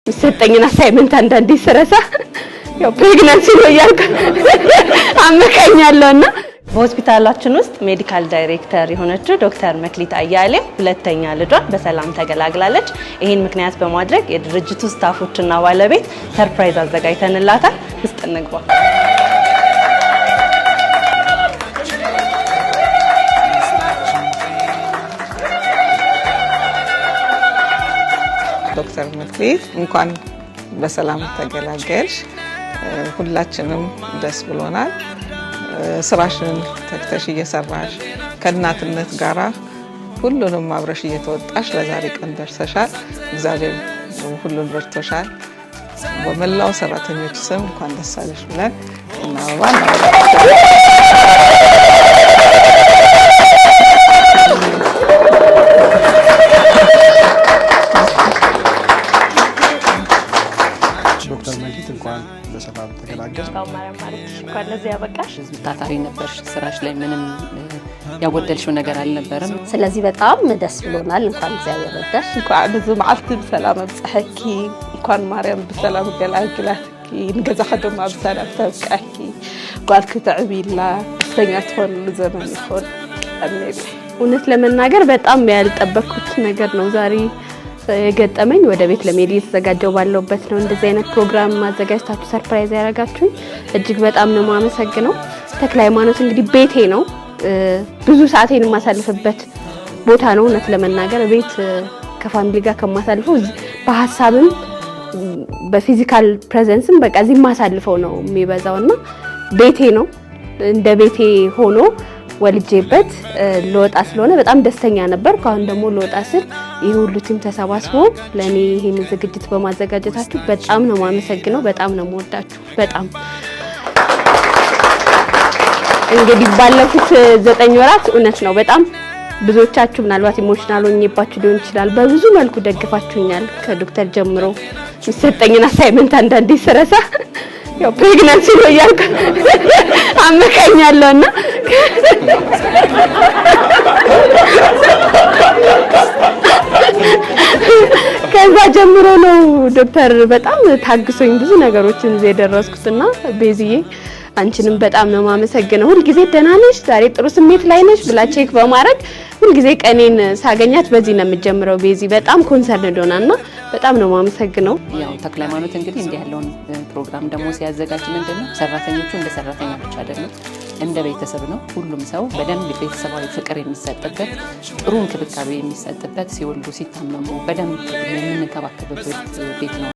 የሚሰጠኝን assignment አንዳንዴ ስረሳ ያው pregnancy ነው እያልኩ አመካኛለሁ። እና በሆስፒታላችን ውስጥ medical director የሆነችው ዶክተር መክሊት አያሌው ሁለተኛ ልጇን በሰላም ተገላግላለች። ይህን ምክንያት በማድረግ የድርጅቱ staff ኦችና ባለቤት surprise አዘጋጅተንላታል። ውስጥ እንግባ። ዶክተር መክሊት እንኳን በሰላም ተገላገልሽ። ሁላችንም ደስ ብሎናል። ስራሽን ተግተሽ እየሰራሽ ከእናትነት ጋራ ሁሉንም አብረሽ እየተወጣሽ ለዛሬ ቀን ደርሰሻል። እግዚአብሔር ሁሉን ረድቶሻል። በመላው ሰራተኞች ስም እንኳን ደስ አለሽ ብለን እናበባ። ዶክተር መክሊት እንኳን በሰላም ተገላገልሽ። ማርያም ማረችሽ፣ እንኳን ለዚህ ያበቃሽ። ታታሪ ነበርሽ። ስራሽ ላይ ምንም ያጎደልሽው ነገር አልነበረም። ስለዚህ በጣም ደስ ብሎናል። እንኳን እግዚአብሔር ረዳሽ። እንኳን ነዚ መዓልቲ ብሰላም ኣብፅሐኪ፣ እንኳን ማርያም ብሰላም ገላግላትኪ፣ ንገዛኻ ድማ ብሰላም ተብቅዐኪ፣ ጓልክ ተዕቢላ ደስተኛ ትኾንሉ ዘመን ይኹን። ኣሜን። እውነት ለመናገር በጣም ያልጠበቅኩት ነገር ነው ዛሬ የገጠመኝ። ወደ ቤት ለመሄድ እየተዘጋጀው ባለሁበት ነው እንደዚህ አይነት ፕሮግራም ማዘጋጀታችሁ surprise ያደረጋችሁኝ። እጅግ በጣም ነው የማመሰግነው። ተክለ ሃይማኖት እንግዲህ ቤቴ ነው፣ ብዙ ሰዓቴን የማሳልፍበት ቦታ ነው። እውነት ለመናገር ቤት ከ family ጋር ከማሳልፈው በሀሳብም በ physical presence ም በቃ እዚህ የማሳልፈው ነው የሚበዛው እና ቤቴ ነው፣ እንደ ቤቴ ሆኖ ወልጄበት ልወጣ ስለሆነ በጣም ደስተኛ ነበርኩ። አሁን ደግሞ ልወጣ ስል ይህ ሁሉ team ተሰባስቦ ለእኔ ይህን ዝግጅት በማዘጋጀታችሁ በጣም ነው የማመሰግነው። በጣም ነው የምወዳችሁ። በጣም እንግዲህ ባለፉት 9 ወራት እውነት ነው በጣም ብዙዎቻችሁ ምናልባት emotional ሆኜባችሁ ሊሆን ይችላል። በብዙ መልኩ ደግፋችሁኛል። ከዶክተር ጀምሮ የሚሰጠኝን assignment አንዳንዴ ስረሳ ያው pregnancy ነው እያልኩ አመካኛለሁ። እና ከዛ ጀምሮ ነው ዶክተር በጣም ታግሶኝ ብዙ ነገሮችን እዚህ የደረስኩትና ቤዝዬ አንቺንም በጣም ነው የማመሰግነው። ሁልጊዜ ደህና ነሽ፣ ዛሬ ጥሩ ስሜት ላይ ነሽ ብላ check በማድረግ ሁልጊዜ ቀኔን ሳገኛት በዚህ ነው የምጀምረው። ቤዚ በጣም concerned ሆናና በጣም ነው የማመሰግነው። ያው ተክለ ሃይማኖት እንግዲህ እንዲህ ያለውን ፕሮግራም ደግሞ ሲያዘጋጅ ምንድን ነው ሰራተኞቹ እንደ ሰራተኛ ብቻ አይደለም፣ እንደ ቤተሰብ ነው። ሁሉም ሰው በደንብ ቤተሰባዊ ፍቅር የሚሰጥበት፣ ጥሩ እንክብካቤ የሚሰጥበት፣ ሲወልዱ ሲታመሙ በደንብ የምንንከባከብበት ቤት ነው።